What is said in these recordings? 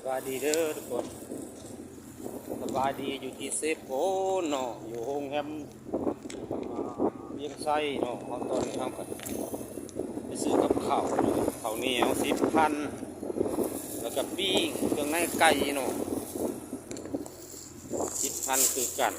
ສະບາຍດີເດີທຸກຄົນ ສະບາຍດີຢູ່ທີ່ເຊໂປນເນາະ ຢູ່ໂຮງແຮມ ອ່າ ວຽງໄຊເນາະ. ເຮົາຕອນນີ້ເຮົາກໍໄປຊື້ກັບເຂົ້າ ເຂົ້າໜຽວສິບພັນ ແລ້ວກໍປີ້ງເຄື່ອງໃນໄກ່ເນາະ ສິບພັນຄືກັນ.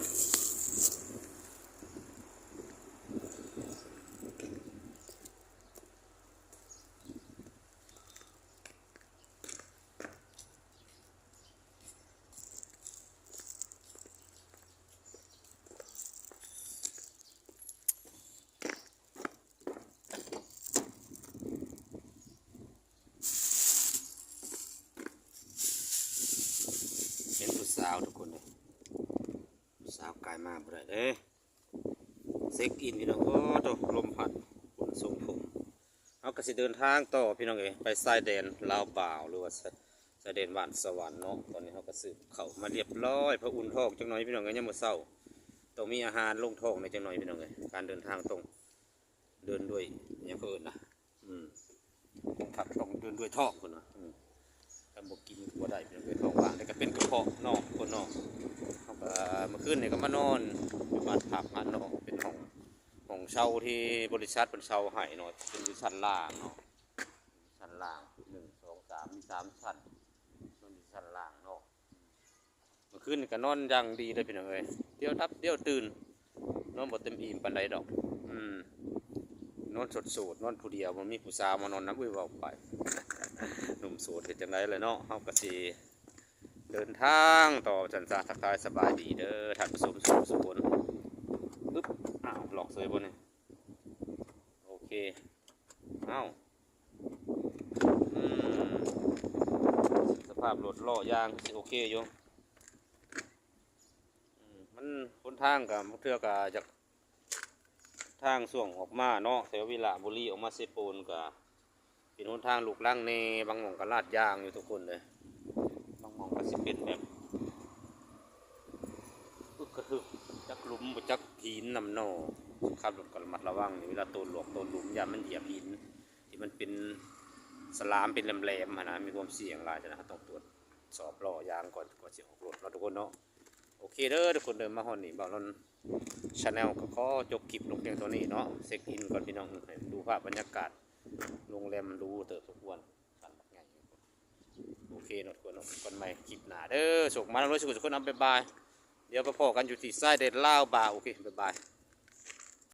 ເຫັນຜູ້ສາວທຸກຄົນເດ້ ຜູ້ສາວກາຍມາບໍ່ໄດ້ເດ້. ເຊັກອິນພີ່ນ້ອງ ໂອ້ໂຕ ລົມພັດ ຝົນສົ່ງຜົມ. ເຮົາກໍຊິເດີນທາງຕໍ່ພີ່ນ້ອງເອີຍ ໄປຊາຍແດນລາວບາວ ຫຼືວ່າຊາຍ ຊາຍແດນບ້ານສະຫວັນເນາະ. ຕອນນີ້ເຮົາກໍຊື້ເຂົ້າມາລຽບລ້ອຍ ເພື່ອອຸ່ນທ້ອງຈັກໜ່ອຍພີ່ນ້ອງເອີຍ ຍາມມື້ເຊົ້າ ຕ້ອງມີອາຫານລົງທ້ອງແດ່ຈັກໜ່ອຍພີ່ນ້ອງເອີຍ. ການເດີນທາງຕ້ອງເດີນດ້ວຍ ຫຍັງເຂົາເອີ້ນນະ ອືມ ຕ້ອງພັກ ຕ້ອງເດີນດ້ວຍທ້ອງເພິ່ນວ່າ ອືມ ຄັນບໍ່ກິນກໍບໍ່ໄດ້ ເປັນດ້ວຍທ້ອງວ່າງ ແລ້ວກໍເປັນກະເພາະເນາະ ຄົນເນາະ. ເຮົາກໍ ເມື່ອຄືນນີ້ກໍມານອນຢູ່ບ້ານພັກຫັ້ນເນາະ ເປັນຫ້ອງ ຫ້ອງເຊົ່າທີ່ບໍລິສັດເພິ່ນເຊົ່າໃຫ້ເນາະ ເປັນຢູ່ຊັ້ນລ່າງເນາະ ຊັ້ນລ່າງ ໜຶ່ງ ສອງ ສາມ ມີສາມຊັ້ນ ນອນຢູ່ຊັ້ນລ່າງເນາະ. ເມື່ອຄືນນີ້ກໍນອນຢ່າງດີເລີຍພີ່ນ້ອງເອີຍ ດຽວຫຼັບດຽວຕື່ນ ນອນບໍ່ເຕັມອີ່ມປານໃດດອກ ອືມ ນອນໂສດໆ ນອນຜູ້ດຽວ ບໍ່ມີຜູ້ສາວມານອນນຳ. ເອີຍ ເວົ້າໄປ ໜຸ່ມໂສດເຮັດຈັ່ງໃດລະເນາະ. ເຮົາກໍຊິເດີນທາງຕໍ່ ວ່າຊັ້ນຊະ. ທັກທາຍສະບາຍດີເດີທ່ານຜູ້ຊົມສູ່ທຸກຄົນ. ອຶບ ອ້າວ ລັອກເສີຍບໍ່ນີ້? ໂອເຄ ອ້າວ ອືມ ສະພາບລົດລໍ້ຢາງຄືຊິໂອເຄຢູ່ ອືມ ມັນ ຫົນທາງກໍບາງເທື່ອກໍຢາກ ທາງຊ່ວງອອກມາເນາະ ແຖວວິລະບູລີອອກມາເຊໂປນກໍເປັນຫົນທາງລູກລັງແດ່ ບາງໝ່ອງກໍລາດຢາງຢູ່ທຸກຄົນເດີ ບາງໝ່ອງກໍຊິເປັນແບບ ອຶກກະທຶກ ຈັກຫຼຸມບໍ່ຈັກຫີນນຳເນາະ. ຂັບລົດກໍລະມັດລະວັງ ເວລາໂຕນຫຼວກໂຕນຫຼຸມ ຢ້ານມັນຢຽບຫີນທີ່ມັນເປັນສະຫຼາມ ເປັນແຫຼມໆຫັ້ນນະ ມີຄວາມສ່ຽງຫຼາຍ. ສະນັ້ນເຮົາຕ້ອງຕວດສອບລໍ້ຢາງກ່ອນ ກ່ອນຊິອອກລົດເນາະທຸກຄົນເນາະ. ໂອເຄເດີທຸກຄົນເດີ ມາຮອດນີ້ ບ່າວລອນ Channel ກໍຂໍຈົບຄລິບລົງພຽງເທົ່ານີ້ເນາະ. ເຊັກອິນກ່ອນພີ່ນ້ອງ ໃຫ້ເບິ່ງດູພາບບັນຍາກາດໂຮງແຮມຫຼູເຕີບສົມຄວນ ສັນບັກໃຫຍ່. ໂອເຄເນາະທຸກຄົນເນາະ ພົບກັນໃໝ່ຄລິບໜ້າເດີ ໂຊກໝານລຳລວຍສູ່ທຸກຄົນ ເອົາ ບາຍບາຍ. ດຽວໄປພໍ້ກັນຢູ່ທີ່ຊາຍແດນລາວບາວ ໂອເຄ ບາຍບາຍ.